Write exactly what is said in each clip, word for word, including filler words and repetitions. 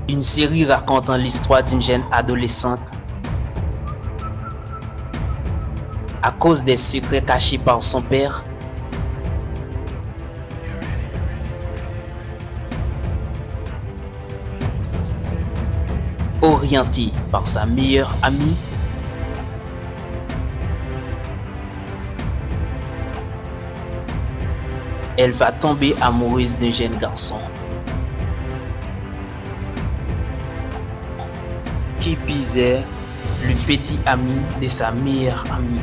Une série racontant l'histoire d'une jeune adolescente, à cause des secrets cachés par son père, orientée par sa meilleure amie, elle va tomber amoureuse d'un jeune garçon. Qui plus est, le petit ami de sa meilleure amie.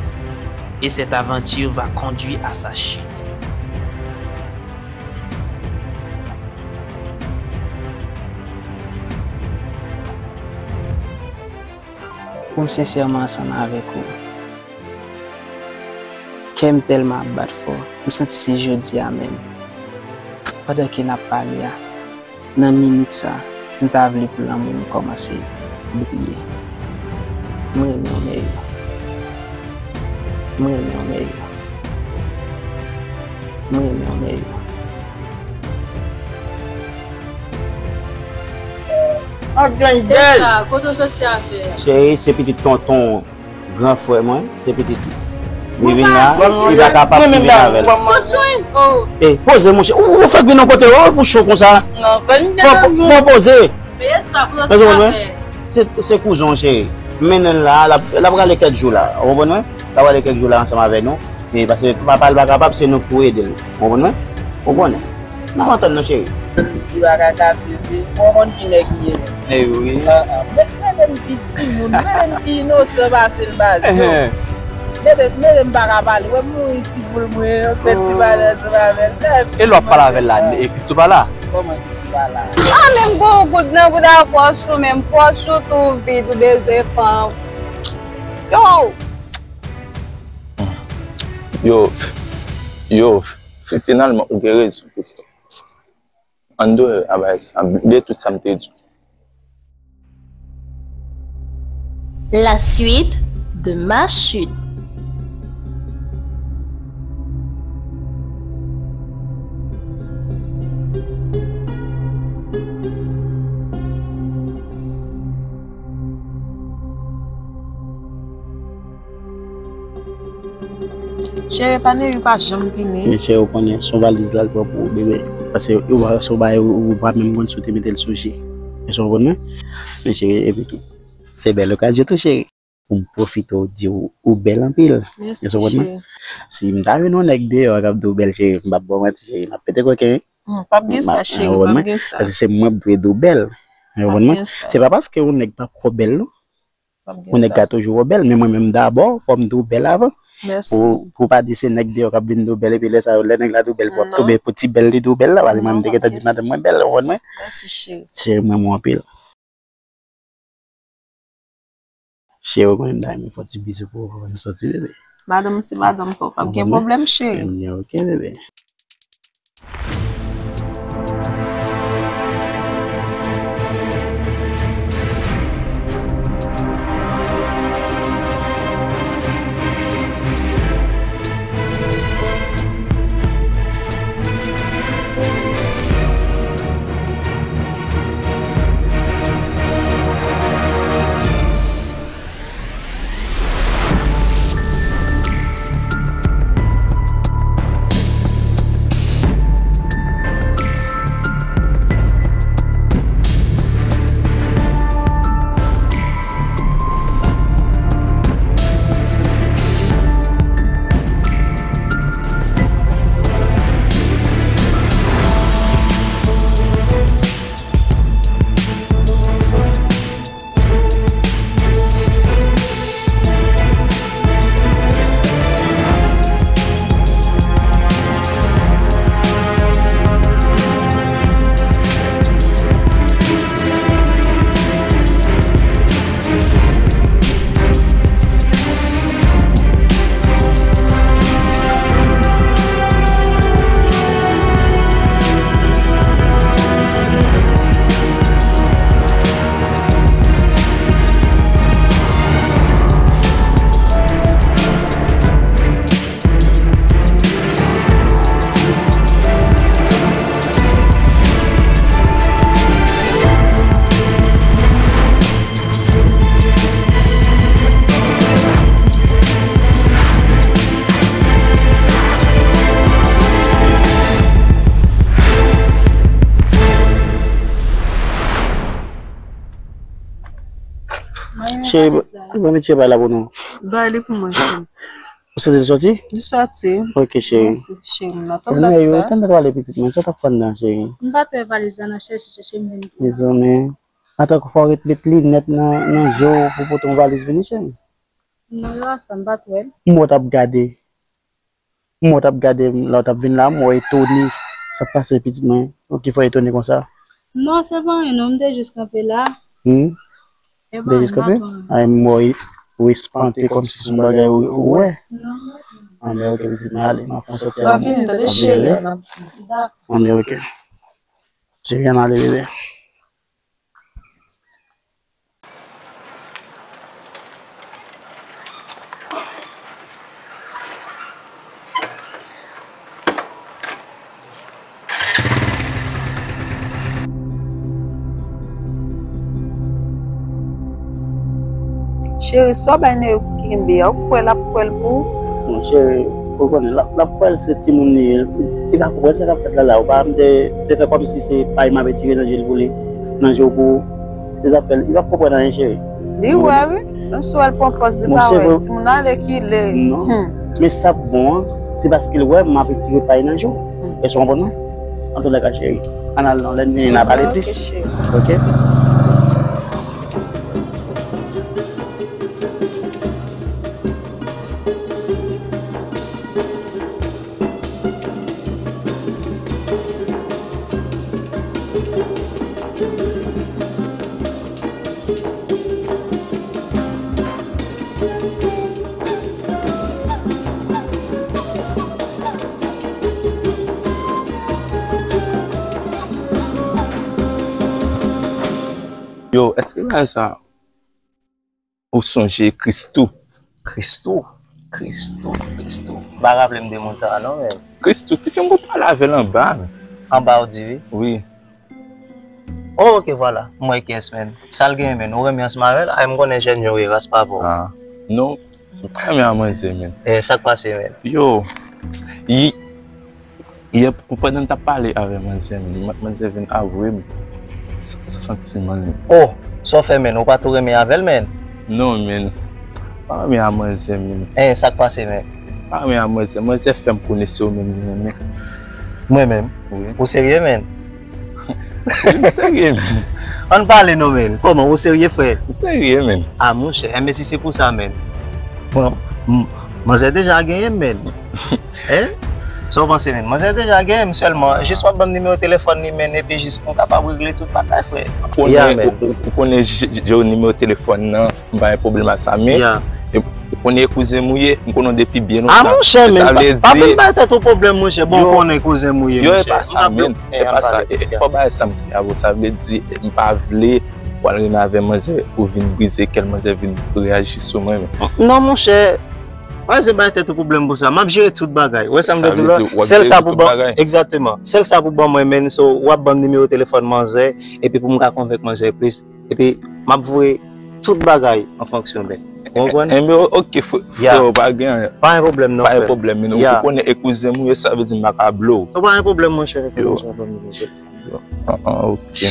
Et cette aventure va conduire à sa chute. Pou m sensèman ansanm avèk ou. Kè m tèlman ap bat fò, m santi se jodi a menm. Pandan ke n ap pale a, nan minit sa, m ta vle pou lanmou nou kòmanse briye. M renmen w, Mary. M renmen w, Mary. M renmen w, Mary. Ap gen dèy. Esa, kote w soti afè a? Cheri, se pitit tonton gran frè mwen, se pitit li. Li vin la, li pa kapab vin avè l. Soti, oh. E, poze, monchè. Ou, ou fèk vin yon kote, oh, pou cho konsa. Non, fò, fò poze. Men sa, kote w soti afè? Se, se kouzen w, cheri. M mennen l la, l ap, l ap rale kèk jou la. Ou konprann mwen? L ap rale kèk jou la ansanm avè nou. Men paske papa l pa kapab, se nou k pou ede l. Ou konprann mwen? Ou konnen. N ap antann nou, cheri. Li pa ka kase, se, ou konn ki nèg li ye menm. E wi. Ah, ah. Mèt rele m pi timoun, rele m pi inosan pase l baz. Yo. Mete, mete m pa ka pale. Wè m mouri ti boul mwen, yo fè ti valè ansanm avè l. E lè w ap pale avè l la, e Christo pa la? Kòman Christo pa la? Ah, menm gwo goud nan bouda pòch ou, menm pòch ou tou vid, ou bezwen fanm. Yo! Yo, yo, fi-, finalman, ou gen rezon, Christo. Ann dwe abay sa, bliye tout sa m te di w. La suite de ma chute. Cheri, pa Neri pa janm vini. Men cheri, ou konnen, se yon valiz la l pran pou ou, bebe. Paske ou pa, se yon bagay ou, ou pa menm konn si w te mete l sou je. Èske w konprann mwen? Men cheri, epi tou, se bèl okazyon tou, cheri. Pou m pwofite w di w, ou bèl anpil. Mèsi, cheri. Èske w konprann mwen? Si m ta jwenn yon nèg deyò k ap di w bèl, cheri, m p ap ba w manti, cheri, m ap pete koken. Hmm, p ap gen sa, cheri, p ap gen sa. Paske se mwen k dwe di w bèl. Èske w konprann mwen? Se pa paske yon nèg p ap fè w bèl, non. Yon nèg ka toujou wè w bèl, men mwen menm dabò, fò m di w bèl avan. Mèsi. Pou, pou w pa di se nèg deyò k ap vin di w bèl, epi lè sa yo, lè nèg la di w bèl, pou w ap tonbe pou ti bèl li di w bèl la, paske mwen menm m te gentan di madanm mwen bèl, ou konprann mwen? Mèsi, cheri. Cheri, m renmen w anpil. Cheri, ou konnen m ta renmen fè yon ti bizou pou ou, pou nou soti, bebe. Madanm se madanm, pa gen pwoblèm, cheri. Ebyen, ok, bebe. Mwen, cheri, valiz la. Bon, metye bay la pou nou. Bay li pou mwen, cheri. Ou santi l soti? Li soti. Ok, cheri. Mèsi, cheri. M nan tann dat sa. Tande pale pitit mwen, sa w t ap fè anndan, cheri? M pa t wè valiz la nan chèche, chèche, m vin. Mezanmi. Atanke fò w ret met linèt nan, nan je w pou pote yon valiz vini, cheri. Non, yo a sa, m pa t wè l. M wè w t ap gade. M wè w t ap gade m, lè w t ap vin la, m wè w etone. Sa k pase, pitit mwen? Ou ki fè w etone konsa? Non, se pa anyen, non, m te jis kanpe la. Hmm? Se pa anyen, m pa t wè anyen. Ay, m wè w espante kòmsi se yon bagay ou, ou wè. Non. Anben, ok, pitit mwen, ale, m ap fè w sòti a. Anben, ok. Cheri, ann ale, bebe. Cheri, sa w bay Neyou kenbe a, ou kwè l ap kwè l pou ou? Monchè, ou konnen, l ap, l ap kwè l se timoun li ye. Li pa konprann sa k ap fèt la la. Ou pa wè m te, te fè kòmsi se pay m ap etire nan je l pou li, nan je w pou ou. Se zafè l, li p ap konprann anyen, cheri. Li wè, wi. Menm si w wè l pran pòz li pa wè. Timoun nan ale ki lè. Non. Men sa k bon an, se paske l wè m ap etire pay nan je w. Èske w konprann mwen? Antoulèka, cheri, ann al non, lè n vini, n a pale plis. Ok, cheri. Ok? Yo, èske bagay sa Ou sonje Christoo? Christoo? Christoo, Christoo. M pa raple m de moun sa a non, men. Christoo, tifi m konn pale avè l anba. Anba ou di wi? Wi. Oh, ok, vwala. M wè kiyès, men. Sa l genyen, men? Ou renmen ansanm avè l? Ay, m konnen jèn yo ye, ras pa bon. Ah, non. M pa renmen a manzè, men. Eh, sa k pase, men? Yo, yi, Yè, pou pandan m t ap pale avè manzè, man-, manzè vin avwe m s-, s-, santiman li. Oh, sa w fè, menn? Ou pa tou renmen avè l, menn? Non, menn. M pa renmen a manzè, menn. Eh, sa k pase, menn? M pa renmen a manzè. Manzè fè m konnen se ou menm li renmen. Mwen menm? Wi. Ou serye, menn? Wi, m serye, menn. Ann pale non, menn. Kòman, ou serye, frè? M serye, menn. Ah, monchè, enben si se pou sa, menn. Bon, m-, manzè deja genyen m, menn. Hein? Sa w panse, menn? Manzè deja genyen m sèlman. Jis w ap ban m nimewo telefòn li, menn, epi jis pou m kapab regle tout bagay, frè. Ou konnen, ou, ou, ou konnen je-, je-, je nimewo telefòn nan, m pa gen pwoblèm ak sa, men, e, ou konnen e kouzen m ou ye, m konnen w depi byen lontan. Ah, monchè, menn, pa, pa vin bay tèt ou pwoblèm, monchè. Bon, ou konnen kouzen m ou ye, monchè. Yo, e pa sa, menn. E pa sa. E fò bagay sa m di avè w, sa vle di, m pa vle w al renmen avè manzè, ou vin brize kè l, manzè vin reyaji sou mwen, menn. Non, monchè. Pa zen bay tèt ou pwoblèm pou sa. M ap jere tout bagay. Ou wè sa m vle di w la? Sèl sa pou ban, egzakteman. Sèl sa pou ban mwen, menn, so, w ap ban m nimewo telefòn manzè, epi pou m ka konvenk manzè plis. Epi, m ap voye tout bagay an fonksyon, menn. Ou konprann? Enben, ok, frè, pa gen anyen. Pa gen pwoblèm, non, frè. Pa gen pwoblèm, menn. Ou konnen e kouzen m ou ye, sa vle di m pa ka blow. Pa gen pwoblèm, monchè. Yo. Ah, ah, ok.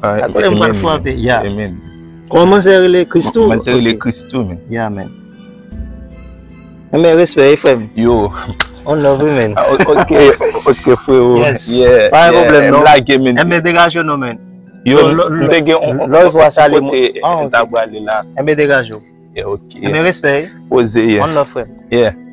Ay, gade m pral frape, ya. Kòman manzè rele? Christoo? Manzè rele Christoo, men. Ya, men. Enben, respè, wi, frè m. Yo. On love, wi, men. Ah, o-, ok, ok, frero. Yes. Yeah, pa gen pwoblèm, non. M lage, men. Enben, degaje w non, men. Yo, m te gen yon, yon kote m ta prale la. Enben, degaje w. Yeah, ok. Enben, respè, wi. Poze, yeah. On love, frè m. Yeah.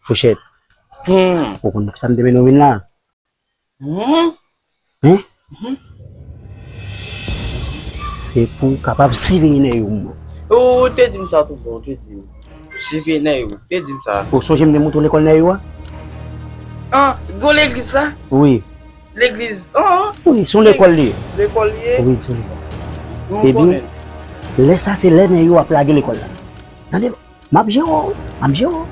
Fouchèt. Hmm. Ou konn sa m te mennen w vin la? Hmm? Hein? Mhm. Se pou w kapab siveye nèg yo, mwen. Ou te di m sa tou bon, ou te di m. Siveye nèg yo, ou te di m sa. Ou sonje m te montre w lekòl nèg yo a? Ah, gwo legliz la? Wi. Legliz, oh, oh. Wi, se yon lekòl li ye. Lekòl li ye? Wi, se yon lekòl. Ebyen, lè sa se lè nèg yo ap lage lekòl la. Tande, m ap jere w, m ap jere w.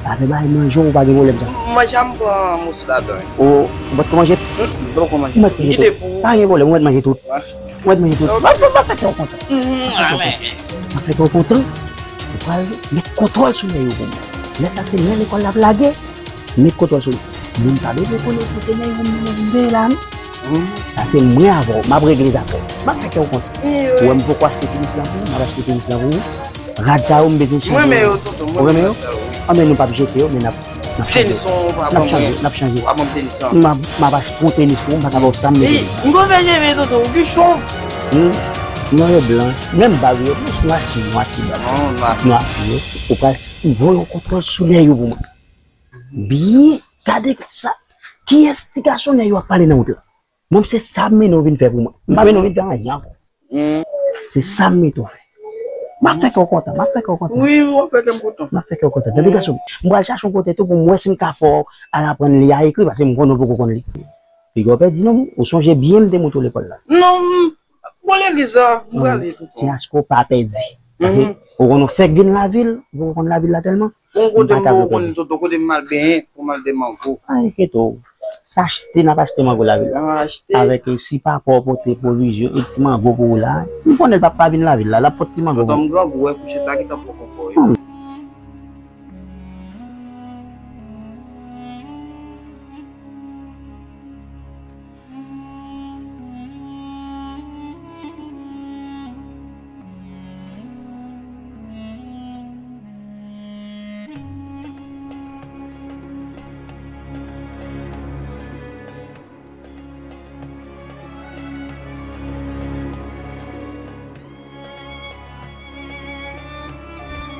Afè bay manje ou pa gen pwoblèm sa. Manje a m pran mous ladan. Ou, ou pa t ko manje? M poko manje. Ou mèt manje tout. Pa gen pwoblèm, ou mèt manje tout. Ou mèt manje tout. M ap fè kè w kontan. M ap fè kè w kontan. Ou pral met kontwòl sou nèg yo pou mwen. Lè sa se lè lekòl la ap lage. Met kontwòl sou li. Moun pa bezwen konnen si se nèg yo m veye la non. Sa se mwen avè w, m ap regle zafè. M ap fè kè w kontan. Ou wè m poko achte tenis la pou ou, m ap achte tenis la pou ou. Rad sa yo m bezwen chanje. Mwen renmen yo tonton, mwen renmen yo. Ou renmen yo? Anben nou p ap jete yo, men n ap, n ap chanje. Tenis ou pa ban mwen. N ap chanje. Ou pa ban m tenis lan. M ap, m ap achte yon tenis pou ou, m pa ka ba w sa m bezwen. M konn fè cheve tonton, ou kichon. Hmm? Non, yo blanch. Menm bag yo, nwa si, nwa si bag. Non, nwa si. Nwa si yo. Ou pral voye yon kontwòl sou nèg yo pou mwen. Byen gade konsa. Kiyès ti gason nèg yo ap pale nan wout la? Mwen, se sa m mennen w vin fè pou mwen. M pa mennen w vin fè anyen ankò. Se sa m mennen w fè. M ap fè kè w kontan, m ap fè kè w kontan. Wi, w ap fè kè m kontan. M ap fè kè w kontan. Tande gason m, m pral chache yon kote tou pou m wè si m ka fè w al aprann li a ekri, paske m konnen w poko konn li. Piga w pèdi non, ou sonje byen m te montre w lekòl la. Non, bon legliz la, m prale tou. Ti asko pa pèdi. Paske ou konn ou fèk vin lavil, ou poko konn lavil la tèlman. Bon, kote m poko konn tonton, kote m al benyen, pou m al de mango. Pa enkyete w. Sa achte, n ap achte mango lavil la. N ap achte. Avèk, si papa w pote pwovizyon, e ti mango pou ou la. M konnen l p ap pa vin lavil la, l ap pot ti mango pou ou. Tonton, m grangou, wè fouchèt la gentan pran kòkò yo.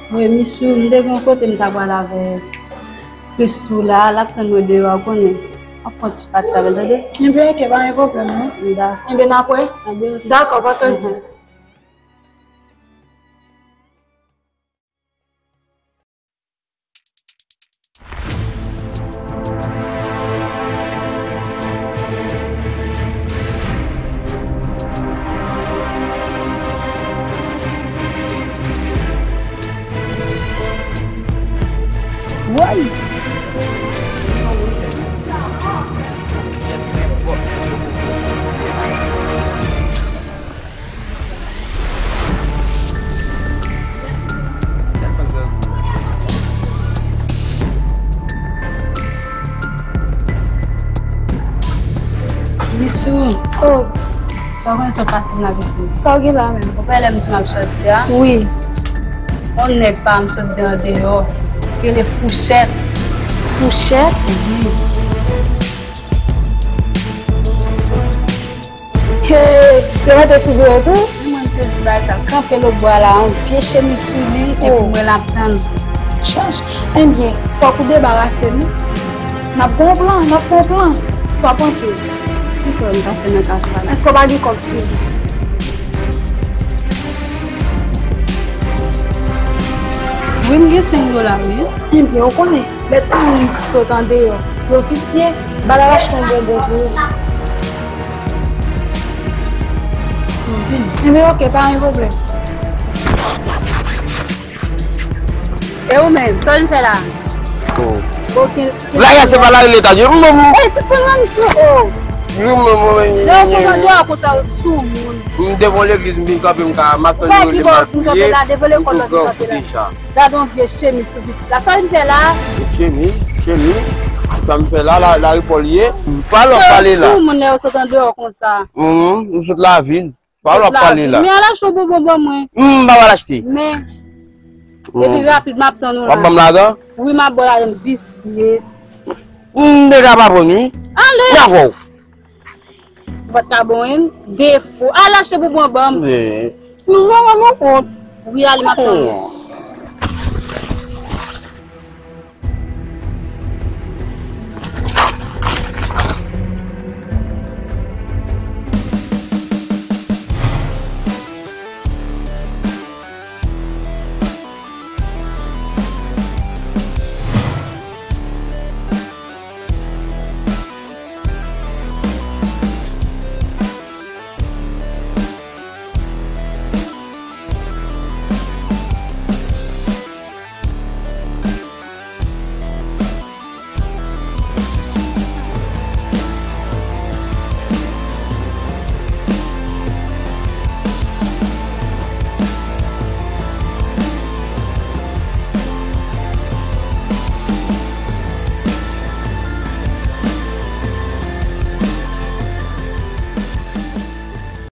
Wi, Michou, m te gen yon kote m ta pral avèk Christoo la, l ap tann mwen deyò a, ou konnen. M ap fè yon ti pati avè l, tande? Enben, oke, pa gen pwoblèm, non. Dakò. Enben, n ap wè? Enben, oke. Dakò, pa gen pwoblèm. Woy! Michou. Oh. Sa w konnen sa w pase m la, pitit? Sa w gen la menm? Ou pa wè lè m di w m ap sòti a? Wi. Yon nèg pa m sot de andeyò. Rele Fouchèt. Fouchèt? Wi. Hey, yo mete sou do w tou? Mwen, m te di bagay sa, kanpe lòtbò a la, yon vye chemiz sou li, epi mwen l ap tann. Chèch. Ebyen, fòk ou debarase l wi. N ap gon plan, n ap fè yon plan. Sa w panse? Kisa w wè m ka fè nan ka sa la? Èske w pa gen kòb sou ou? Wi, m gen senk dola, wi. Ebyen, ou konnen, lè timoun sot andeyò, yo visye, ba l al achte yon bonbon pou ou. Ebyen, oke, pa gen pwoblèm. E ou menm, sa w vin fè la? Oh. Oke. Lage se pa lari leta, je. Ey, sispann nan misyon, oh. Lè w sot andeyò konsa, ou sou moun. M devan legliz, m vin kanpe, m ka, m ap tann yo, m ap priye, m tou gran kote sa. Gade yon vye chemiz sou pitit la. Sa l vin fè la? Chemiz, chemiz. Sa m fè la, la, lari pa w li ye. Pa lòt pale la. Sou moun lè yo sot andeyò konsa. Mhm, ou sot lavil. Pa lòt pale la. Men al achte yon bonbon ban mwen. M pa pral achte. Men. Epi rapid, m ap tann ou la. W ap ban m ladan? Wi, m ap ba w ladan, visye. M deja pa bon wi. Ale. M avè w. Ou pa t ka bon, wi. Defo. Al achte bonbon ban m. Nou pa wè mwen kont. Wi, ale, m ap tann ou.